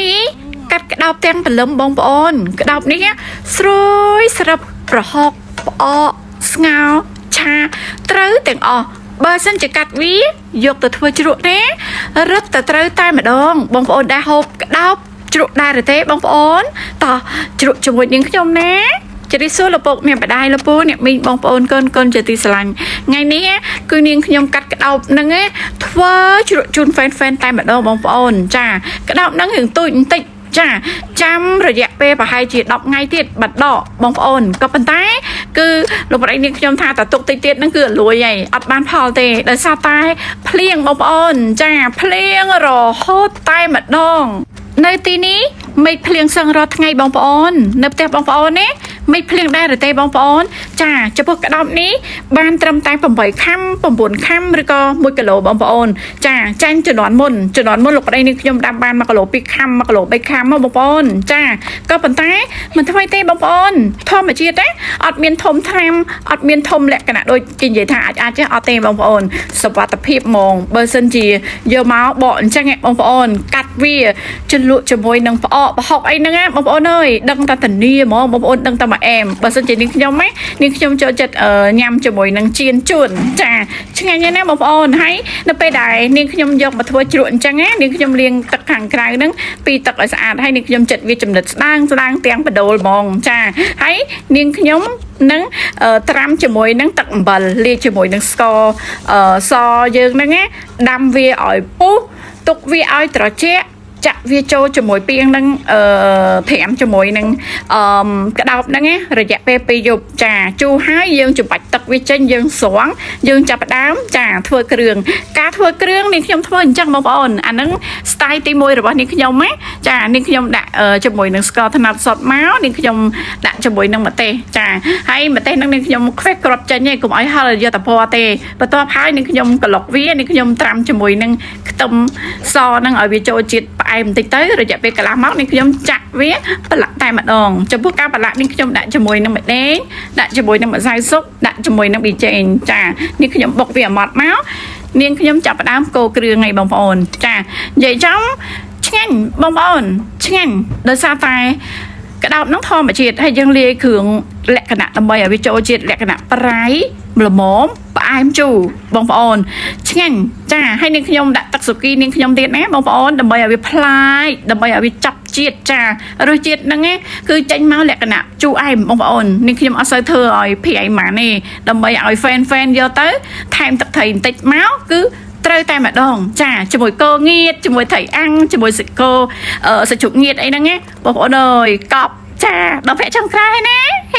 នេះកាត់ក្តោបទាំងព្រលឹមបងប្អូន ក្តោបនេះស្រួយស្រាប់ប្រហុកផ្អកស្ងោរឆាត្រូវទាំងអស់បើសិនជាកាត់វាយកទៅធ្វើជ្រក់ណារឹតតែត្រូវតែម្ដង បងប្អូនដែលហូបក្តោបជ្រក់ដែរឬទេបងប្អូនតោះជ្រក់ជាមួយនាងខ្ញុំណា ជម្រាបសួរលោកពុកអ្នកម្ដាយលោកពូអ្នកមីងបងប្អូនកូនកូនជាទីស្រឡាញ់ថ្ងៃនេះគឺនាងខ្ញុំកាត់ក្តោបហ្នឹងណាធ្វើជ្រក់ជូន fan fan តែម្ដងបងប្អូនចាក្តោបហ្នឹងរឿងទូចបន្តិចចាចាំរយៈពេលប្រហែលជា10ថ្ងៃទៀតបាត់ដកបងប្អូនក៏ប៉ុន្តែគឺលោកប្តីនាងខ្ញុំថាតទុកតិចទៀតហ្នឹងគឺអលួយហើយអត់បានផលទេដោយសារតែភ្លៀងបងប្អូនចាភ្លៀងរហូតតែម្ដង នៅទីនេះមេឃភ្លៀងសឹងរាល់ថ្ងៃបងប្អូននៅផ្ទះបងប្អូនណាមេឃភ្លៀងដែរឬទេបងប្អូន ចាចំពោះក្តោបនេះបានត្រឹមតែ8ខាំ9ខាំឬក៏1គីឡូបងប្អូន ចាចាញ់ជំនាន់មុនជំនាន់មុនលោកប្តីនេះខ្ញុំដាំបាន1គីឡូ2ខាំ1គីឡូ3ខាំមកបងប្អូនចាក៏ប៉ុន្តែមិនថ្មីទេបងប្អូនធម្មជាតិទេអត់មានធំថ្នាំអត់មានធំលក្ខណៈដូចគេនិយាយថាអាចអាចទេអត់ទេបងប្អូនសុវត្ថិភាពហ្មងបើសិនជាយកមកបកអញ្ចឹងឯងបងប្អូនកាត់វាជ្រលក់ជាមួយនឹងផ្អកប្រហុកអីហ្នឹងណាបងប្អូនអើយដឹងតែធានាហ្មងបងប្អូនដឹងតែមួយអែមបើសិនជានាងខ្ញុំណានាងខ្ញុំចូលចិត្តញ៉ាំជាមួយនឹងចៀនជួនចាឆ្ងាញ់ណាស់ណាបងប្អូនហើយនៅពេលដែលនាងខ្ញុំយកមកធ្វើជ្រក់អញ្ចឹងណានាងខ្ញុំលាងទឹកខាងក្រៅហ្នឹងពីទឹកឲ្យស្អាតហើយនាងខ្ញុំចិត្តវាចំណិតស្ដាងស្ដាងទាំងបដូលហ្មងចាហើយនាងខ្ញុំនឹងត្រាំជាមួយនឹងទឹកអំបិលលាយជាមួយនឹងស្ករសយើងហ្នឹងណាដាំវាឲ្យពុះទុកវាឲ្យត្រជាក់ចាក់វាចូលជាមួយពីងនឹងអឺត្រាំជាមួយនឹងអឺក្តោបហ្នឹងណារយៈពេល2យប់ចាជូរហើយយើងច្បាច់ទឹកវាចេញយើងស្រង់យើងចាប់ផ្ដើមចាធ្វើគ្រឿងការធ្វើគ្រឿងនេះខ្ញុំធ្វើអញ្ចឹងបងប្អូនអាហ្នឹង style ទី1របស់នេះខ្ញុំណាចានេះខ្ញុំដាក់ជាមួយនឹងស្ករត្នោតសុទ្ធមកនេះខ្ញុំដាក់ជាមួយនឹងម្ទេសចាហើយម្ទេសហ្នឹងនេះខ្ញុំខ្វេះគ្រាប់ចេញឯងកុំឲ្យហិលយកតែពណ៌ទេបន្ទាប់ហើយនេះខ្ញុំក្លុកវានេះខ្ញុំត្រាំជាមួយនឹងខ្ទឹមសហ្នឹងឲ្យវាចូលជាតិផ្អែមបន្តិចទៅរយៈពេលកន្លះម៉ោងនេះខ្ញុំចាក់វាប្រឡាក់តែម្ដងចំពោះការប្រឡាក់នេះខ្ញុំដាក់ជាមួយនឹងម្ទេសដាក់ជាមួយនឹងម្សៅស៊ុបដាក់ជាមួយនឹងប៊ីចេងចានេះខ្ញុំបុកវាឲ្យម៉ត់មកនាងខ្ញុំចាប់ផ្ដើមកូរគ្រឿងឯងបងប្អូនចានិយាយចំឆ្ងាញ់បងប្អូនឆ្ងាញ់ដោយសារតែក្តោបហ្នឹងធម្មជាតិហើយយើងលាយគ្រឿងលក្ខណៈដើម្បីឲ្យវាចូលជាតិលក្ខណៈប្រៃល្មមផ្អែមជូរបងប្អូនឆ្ងាញ់ចាហើយនាងខ្ញុំដាក់ទឹកសុគីនាងខ្ញុំទៀតណាបងប្អូនដើម្បីឲ្យវាប្លែកដើម្បីឲ្យវាចាប់ជាតិចារសជាតិហ្នឹងគឺចេញមកលក្ខណៈជូរអែមបងប្អូននាងខ្ញុំអត់សូវធ្វើឲ្យភីអីម៉ាទេដើម្បីឲ្យ fan fan យកទៅថែមទឹកត្រីបន្តិចមកគឺត្រូវតែម្ដងចាជាមួយគោងៀតជាមួយត្រីអាំងជាមួយសាច់គោសាច់ជ្រូកងៀតអីហ្នឹងណាបងប្អូនអើយកប់ចាដល់ភ័ក្រចុងក្រោយណាហេ